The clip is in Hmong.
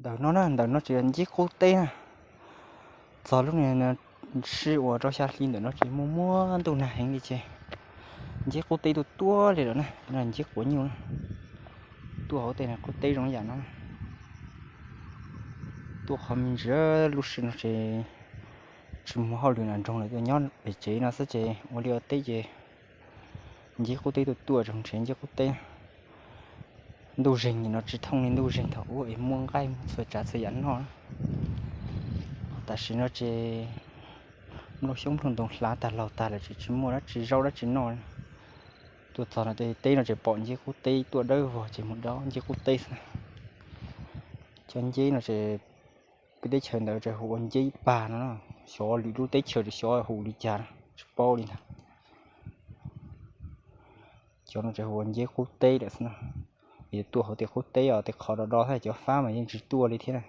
Ntawm no na, ntawm no ces nceb qub teb na. Txog lub niag sij uas rau xya hli ntawm no ces muaj muaj ntuj nag heev li ces nceb qub teb tuaj tuaj li lawm na. No nceb quav nyuj na, tuaj hauv tej qub teb zoo yam no. Tuaj qhov me ntsis, lub sij no ces tsis muaj hauj lwm nram nroog lawm, tuaj nyob pem tsev no xwb ces ua liaj ua teb ces nceb qub teb tuaj tuaj tsoom ntshe nceb qub teb. Ntuj zeeg no tsis thooj li ntuj zeeg thaum ub es muaj nqaij muaj txhua tsav txhua yam noj. Tam sim no ces nplooj xyoob nplooj ntoo hlav tag laug tag lawm ces tsis muaj dab tsi zaub dab tsi noj. Tuaj txog no tej teb no ces pom nceb qub teb tuaj dawb vog ces mus dob nceb qub teb xwb. Cov nceb no ces peb teb chaws ntawd ces hu ua nceb pag no, xyov lwm lub teb chaws ces xyov hu li cas tsis paub li ntag. Cov no ces hu ua nceb qub teb lawm xwb no. Yog tuaj hauv tej qub teb os, tej qhov do do thiab cov fab mas yeej tsis tuaj li thiab.